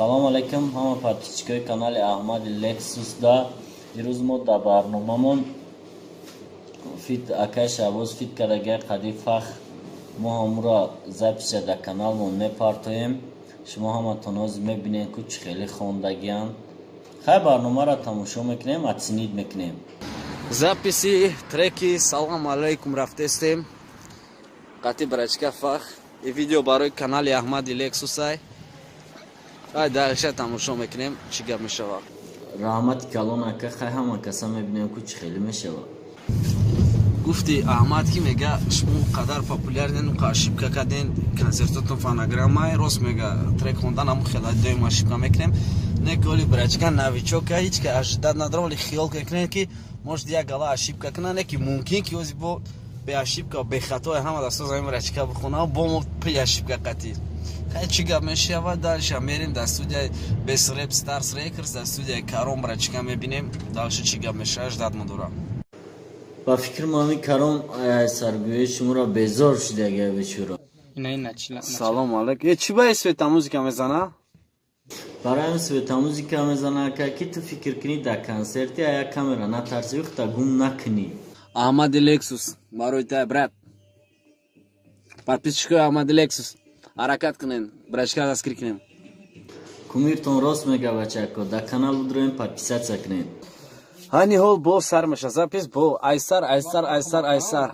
Салому алайкум ҳама подписчикои канали Аҳмади Лексус. Да дирӯз мо дар барномамон фит акай Шаҳбоз фит кардагия қади Фахр, мо ҳамуро записа дар каналмон мепартоем. Шумо ҳаматон ҳозир мебинед, ку чӣ хеле хондагианд. Хай, барномаро тамошо мекунем, оценить мекунем. Записи треки «Салом алейкум» рафтестем қати братишка Фахр. И видео барои канали Аҳмади Лексусай. Ай, дальше тамошо мекунем, чӣ гап мешавад. Раҳмати калон, ака. Хай, ҳама каса мебинем, ку чӣ хеле мешавад. Гуфти Аҳмад, ки мега, шумо қадар популярнен, ка ошибка карден, консертотон фонограммай. Рост мега, трек хондан ҳамун хела доим ошибка мекунем. Не ки оли братишка новичока, ҳеч ка ожидать надорам, вале хиёл мекунем, ки может, як гала ошибка кунад. Не ки мумкин, ки ози бо беошибка, бехатои ҳама дасто замин братишка бихонам, бо мо при ошибка қатӣ. Хай, чӣ гап мешавад, дальше мерем дар студияи Бесреп Старс Рекордс, дар студияи Каром братишка мебинем, дальше чӣ гап мешавад, ждать мудорам. Ба фикри мо, ҳамин Каром саргӯии шуморо безор шудагия, бечуро. Салом алейкум. Е, чӣ ба света музыка мезана? Барои ҳамин света музыка мезана, ака, ки ту фикр кунӣ дар консерти, а як камера натарсӣ, худа гум накунӣ. Аҳмади Лексус барои тай, брат. Подписчикои Аҳмади Лексус, ҳаракат кунен, братишка дастгирӣ кунем. Кумиртон рост мега, бачако, дар канал будроем, подписаться кунед. Ҳани ҳол бо сар меша запись, бо айсар, айсар, айсар, айсар.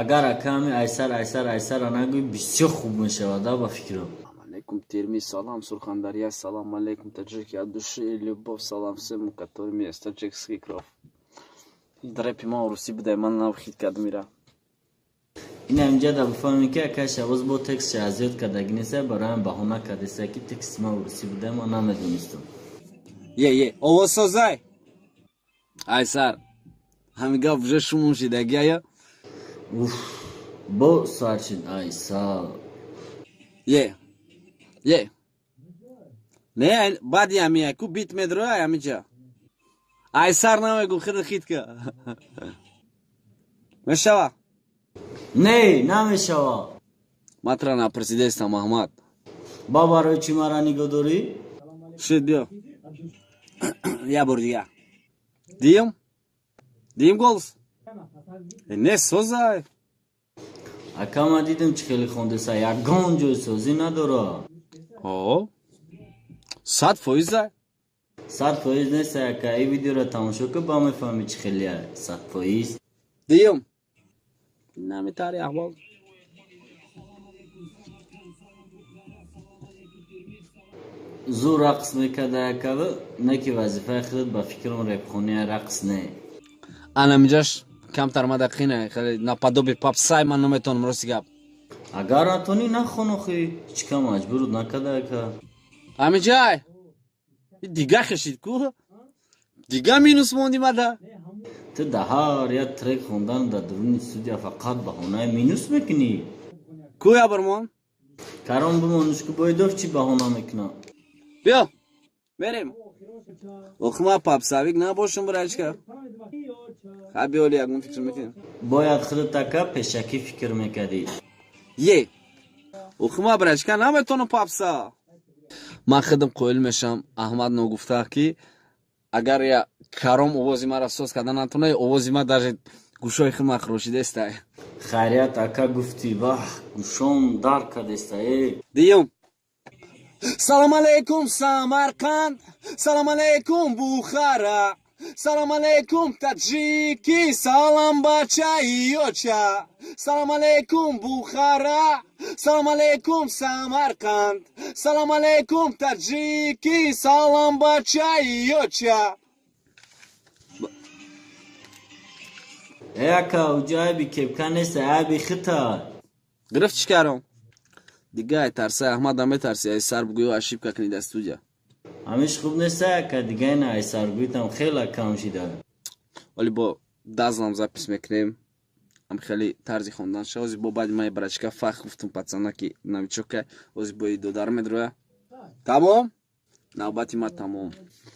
Агар аками айсар, айсар, айсара нагӯй, бисёр хуб мешавад, ба фикрам. Алейкум, Термиз, салам, Сурхандарья, салам алейкум, таджики, от души и любовь, салам всем, у которых есть таджикский кровь. Рэпи ма русӣ будай, ман нав хит кардам ира. Ин ҳаминҷа да бифаҳмем, ки акай Шабоз бо текстша азёд кардаги неста, бароям баҳона кардеста, ки тексти ман урусӣ буда, ман намедонистам. Е, е, овозсозай айсар, ҳамин гап уже шумон шидаги ая. Уф, бо сар шид айсар. Е, е, не, баъди ҳамия ку бит медроя, ҳамиҷа айсар намегу, хиди хитка мешава. Не, намешава. Матра напресидестам, Аҳмад. Ба барои чӣ мара нигоҳ дорӣ? Шид, биё, як бор дига диюм, диюм голос. Не созай. Ака, ма дидам, чӣ хеле хондеса, ягон ҷой созӣ надора. О, 100%-а. 100% нест, ака. И видеоро тамошо кун, ба мефаҳмӣ, чӣ хеле 100%. Диюм намитари аҳвол. Зур рақс мекарда, акава, не ки вазифаи худат, ба фикрам, репхония рақс не. Анамиҷаш камтар мада қина, хеле наподоби попсай ман наметавонам, рости гап. Агар натонӣ, нахон охи, ҳеҷ ка маҷбурут накарда, ака. Ҳамиҷай дига хешид ку, дига минус монди мада. Ту да ҳар як трек хондан дар дуруни студия фақат баҳонаи минус мекунӣ. Ку ябармон. Каром бимониш, ку боидов чӣ баҳона мекунад. Биё, мерем. Охи, ма попсовик набошам, братишка. Ха, биёли, ягон фикр мекунем. Бояд худат, ака, пешакӣ фикр мекардӣ. Е, охи, ма, братишка, наметавонам попса. Ман худам қоил мешавам, Аҳмад ногуфта, ки агар я Каром овози маро соз карда натонад, овози ма даже гӯшои худ ма хӯрошидестай. Хайрият, ака, гуфтӣ, ваҳ, гӯшом дар кардеста э. Диюм. Салом алейкум, Самарқанд, салом алейкум, Бухара, салом алейкум, таджики, салом, бачаи оча. Салом алейкум, Бухара, салом алейкум, Самарқанд, салом алейкум, таджики, салом, бачаи оча. Э, ака, уҷа айби кепка нест, айби хита. Гирифт, чӣ кардам дига? Ай тарсай Аҳмада метарси, ай сар бугӯё, ошибка кунӣ дар студия. Ҳамиш хуб нест, ака, дига ина ай саргӯитам хела кам шида. Вале бо дазлам запись мекунем, ам хеле тарзи хондан ша. Ози бо баъди май братишка Фахр гуфтум, пацана, ки новичока, ози бои додар медроя. Тамом, навбати ма тамом,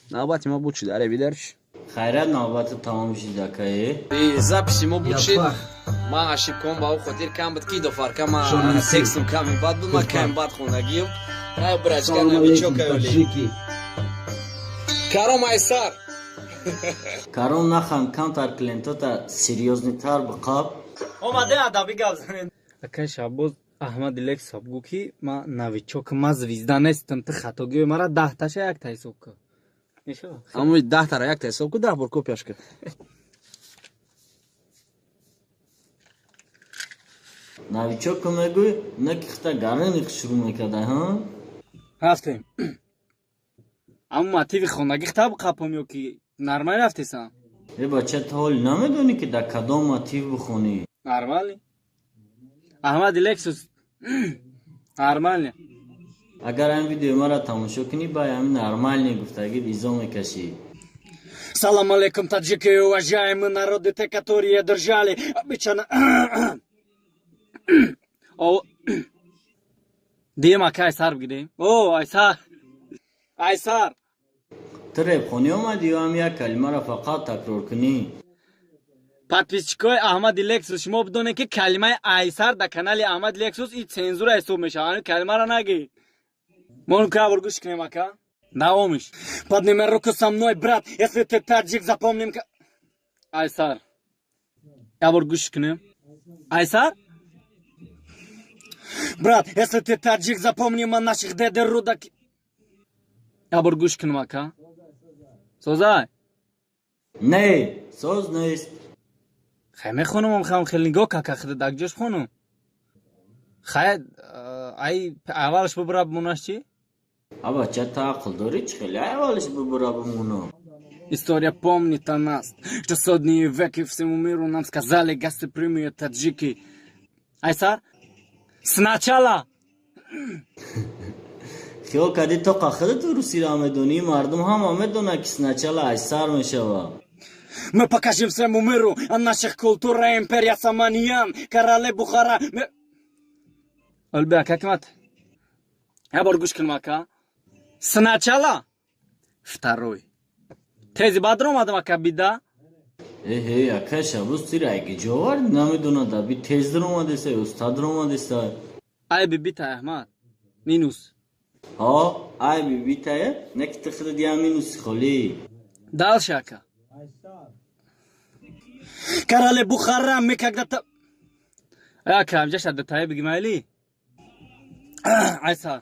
навбати ма буд шид, аре видарш. Хайрат, навбату тамом шид, ака, э. Записи мо буд шид. Фахр. Ман ошибком ба ӯ хотир кам буд, ки дофарка ма Журналист. текстум ками бад буд, ман Фахр. ками бад хондагиюм. Ай, брачка, новичок ай. Каром, айсар. Каром, нахан, камтар клиентота серьёзный тар биқаб. Омаде, адабӣ гап занед. Акай Шаҳбоз, Аҳмади Лексус гӯ, ки ман новичок, ман звезда нестам. Ту хатогиҳои мара 10таша якта ҳисоб кун. Мешава? Аммо 10тара якта ҳисоб ку, 10 бор копияш кун. Новичок ку мегӯй, не ки хита гарани шурӯъ мекарда, ҳа? Рафтем. Аммо мотиви хонагӣ хитаб қапом ё ки нормал рафтесам? Э, бача, ту ҳоли намедонӣ, ки дар кадом мотив бихонӣ? Нормально, Аҳмади Лексус, нормально. Агар ҳамин видеои маро тамошо кунӣ, бай ҳамин нормальный гуфтагӣ изо мекашӣ. Салам алейкум, таджики, уважаемые народы, те, которые держали обычно. О, дием, ака, айсар бигирем. О, айсар. Айсар. Ту репхонӣ омадӣ ё ҳам як калимаро фақат такрор кунӣ? Подписчикои Аҳмади Лексус, шумо бидонед, ки калимаи айсар дар канали Аҳмади Лексус и цензура ҳисоб мешавад. Ҳамин калимаро нагӣ. Мо кабр гӯш кунем, ака. Давомиш. Подними руку со мной, брат, если ты таджик, запомним. Айсар. Як бор гӯш кунем. Айсар? Брат, если ты таджик, запомним о наших деды рудак. Як бор гӯш кунем, ака. Созай? Не, соз нест. Хай, мехонам, хам хел нигоҳ кака хида дакҷош хонум. Хай, ай аввалш бубура бимонаш чӣ? А, бача, ту ақл дорӣ, чӣ хеле аввалиш бубура бимонам? История помнит о нас, что сотни веки всему миру нам сказали гостеприимные таджики. Айсар? Сначала! Хиёл кардӣ, то қахида ту русиро медонӣ? Мардум ҳама медонад, ки сначала айсар мешавад. Мы покажем всему миру о наших культура, империя Саманиян, короли Бухара. Олбе, ака, кимат? Я бор гӯш кунам, ака. Сначала. Второй. Тези баъд омадам, ака, бида. Эҳе, ака Шабоз, тира айги ҷовар намедонад, аби тез даромадеса, устад даромадеса. Ай бибита, Аҳмад. Минус. Ҳо, ай бибитая, не ки ту худат я минуси холӣ. Дальше, ака. Короли Бухара, мы когда-то. Ака, амҷаша датая бигим айли? Айсар.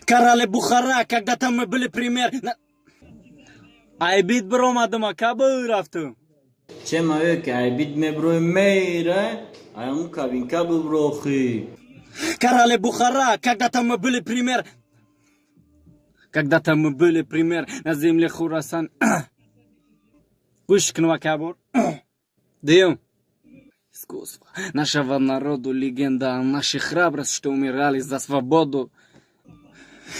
Короли Бухара, когда-то мы были пример. Айбит биромадам, ака, рафтум. Че маве, ки айбит меброи мейра, аяму кабинка буброхӣ. Короли Бухара, когда-то мы были пример. Когда-то мы были пример на земле Хурасан. Гӯш кунам, ака, бор. Дым. Искусство нашего народу, легенда о нашей храбрость, что умирали за свободу.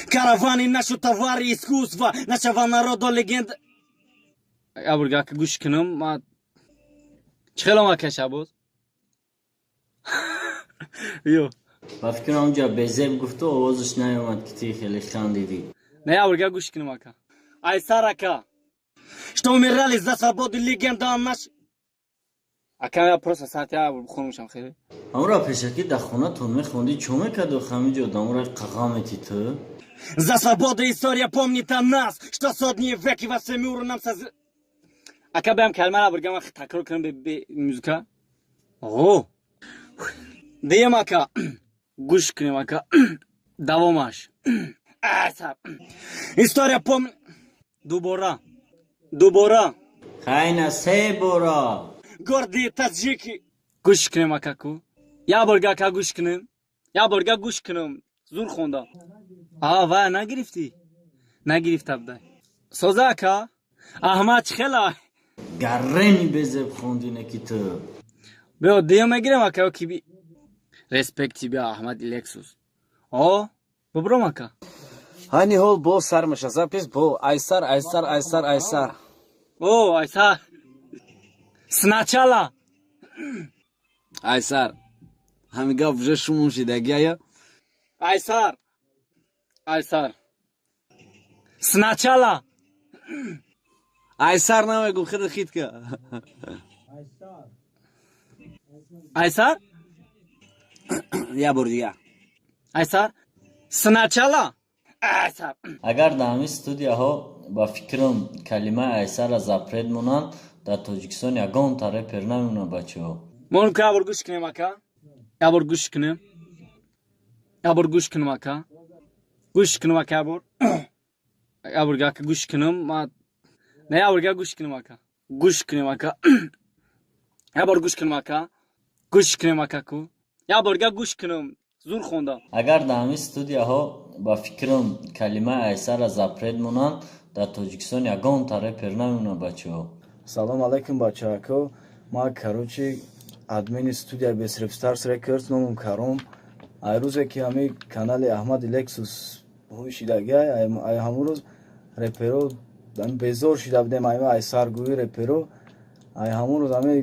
Караваны наши товары, искусство нашего народу, легенда. Абурга, ака, гӯш кунам, ма чӣ хелам, ака Шабоз? Ё. Ба фикрам, онҷа безеб гуфту, овозаш наёмад, ки ти хеле хандидӣ. Не, абурга, гӯш кунам, ака. Айсар, ака. Что умирали за свободу, легенда о наш. Ака, я просто саат я бихонумшам хеле. Ҳамра пешакӣ дар хонатон мехондӣ, чо мекарду, ҳаминҷо одамора қаға метӣ ту? За свободу история помнит о нас, что сотни веки во всем миру нам соз. Ака, бям калимара бургам, такрор кунам бе музыка. О! Дием, ака. Гӯш кунем, ака. Давомаш. Аса. История помнит. Дубора. Дубора. Хайна, се бора. Гордые таджики. Гӯш кунем, ака, ку. Я борга, ака, гӯш кунем. Я борга гӯш кунем. Зур хонда. А, вай нагирифтӣ? Нагирифта будай. Соза, ака? Аҳмад, чӣ хела? Гаррени безеб хондине ки ту. Биё, диё мегирем, ака, ё ки би. Респект тебе, Аҳмад Лексус. О, бубром, ака. Ҳани ҳол бо сар меша запись бо айсар, айсар, айсар, айсар. О, айсар. Сначала. Айсар. Ҳамин гап уже шумон шидагия. Айсар. Айсар. Сначала. Айсар намегум, хида хитка. Айсар? Я бор дига. Айсар. Сначала айсар. Агар дар ҳамин студияҳо, ба фикрам, калимаи айсара запрет монанд, дар Тоҷикистон ягонта репер намемонад, бачаҳо. Мо як бор гӯш кунем, ака, як бор гӯш кунем, як бор гӯш кунем, ака, гӯш кунем, ака, як бор, як бор, ака, гӯш кунем. Ма не, як бор гӯш кунем, ака, гӯш кунем, ака, як бор гӯш кунем, ака, гӯш кунем, ака, ку як бор гӯш кунем, зур хондам. Агар дар ҳамин студияҳо, ба фикрам, калимаи айсара запрет монанд, дар Тоҷикистон ягонта репер намемонад, бачаҳо. Салом алайкум, бачаако. Ма, короче, админи студия Бесреп Старс Рекордс, номам Каром. Ай рӯзе ки ҳами канали Аҳмади Лексус ҳуй шидагиай, ай ҳамун рӯз реперо безор шида будем ай саргӯи реперо. Ай ҳамун рӯз ҳами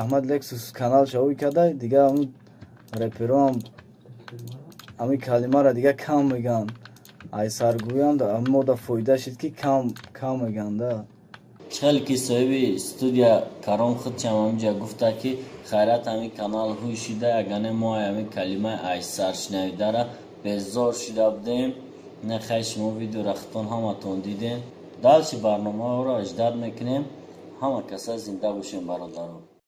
Аҳмад Лексус каналша ҳуй кардай, дига ҳамун репероам ҳамин калимаро дига кам мегӯянд. Ай саргӯям мода фоида шид, ки кам кам мегӯянд да. Хеле ки соҳиби студия Каром худчам ҳаминҷа гуфта, ки хайрат, ҳамин канал ҳуй шида, ягане мо ҳамин калимаи айсар шунавидара безор шида будем. Не, хай, шумо видеора худтон ҳаматон дидем. Дальше барномаҳоро ждать мекунем. Ҳама каса зинда бошем, бародаро.